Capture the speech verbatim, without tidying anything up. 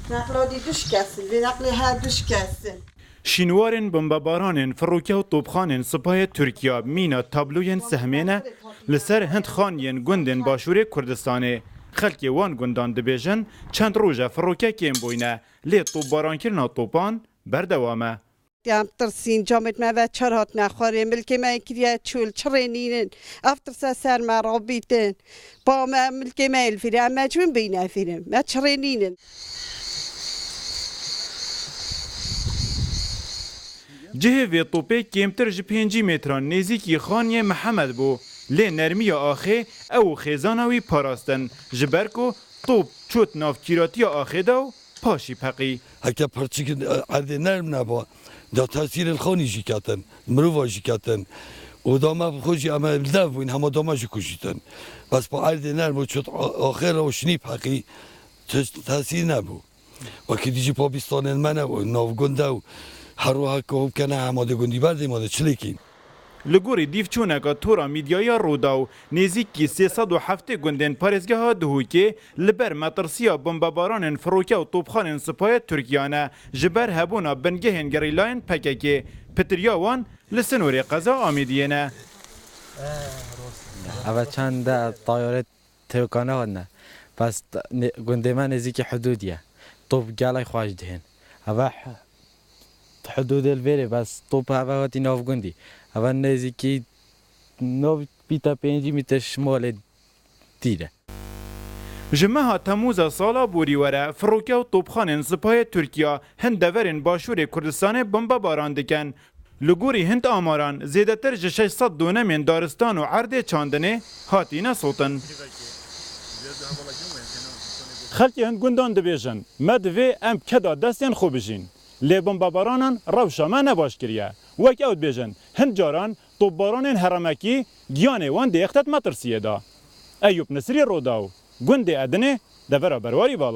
Neqla dî du şikesin, vê neqlê her du şikesin. Şînwarên bombebaranên firoke û topxanên Sipayê Tirkiya mîna tabloyên sehmê ne, li ser hind xaniyên gundên Başûrê Kurdistanê. Xelkê wan gundan dibêjin, çend roj e firoke kêm bûyne, lê topbarankirina topan berdewam e. Em tirsîn, camêt me ve çar hatine xwarê, milkê me kiriye çûl, çirê nînin. Ev tirse ser me rabîtin. Pa me milkê me êl vîre, em mecbûr bîne fîrim. Me çirê nînin. Cihê vê topê kêmtir ji pêncî metran nêzîkî xaniyê Mihemed bû. Lê nermiya axê ew û xêzana wî parastin. Ji ber ku top çût nav kîratiya axê de û paşî peqî. Heke pirçik erdê nerm neba, da tesîrê li xanî jî ketin, mirova jî ketin. Û da me bi xwe jî em li dev bûyn, hema da me jî kujîtin. Bes pa erdê nerm û çût axê re û şinî peqî, tişt tesîr nebû. Wekî dî jî pa bîstanên me ne û nav gund e û her wiha ku hû bikene hema dê gundî berdê ma dê çi lêkîn. Li gorî dîvçûneka tora mîdyaya Rûdaw, nêzîkî sê sed û heftê gundên parêzgeha Duhokê li ber metirsiya bombebaranên firoke û topxanên Sipayê Tirkiya ne, ji ber hebûna bingehên gerîlayên P K K. Pitiriya wan li sinorê qeza Amêdiyê ne. Eve çend tayare têwkane hatine. Bes gundê me nêzîkî hidûdî ye. Top gelek xweş dihên. Eve hidûdê li vêrê, bes top eve hatî nav gundî. Eve nêzîkî nov pîta pêncî mîtir ji malê dîr e. Ji meha Temûza sala borî were, firoke û topxanên Sipayê Tirkiya hin deverên Başûrê Kurdistanê bombebaran dikin. Li gorî hin amaran, zêdetir ji şeş sed donemên daristan û erdê çandinê hatîne sotin. Xelkê hin gundan dibêjin, me divê em keda destên xwe bijîn. Lê bombebaranan rewşa me ne baş kiriye. Wek ew dibêjin, hin caran topbaranên herêmekî giyanê wan diêxtet metirsiyê de. Eyûp Nisrî, Rodaw, gundê Edinê, devera Berwarî Bala.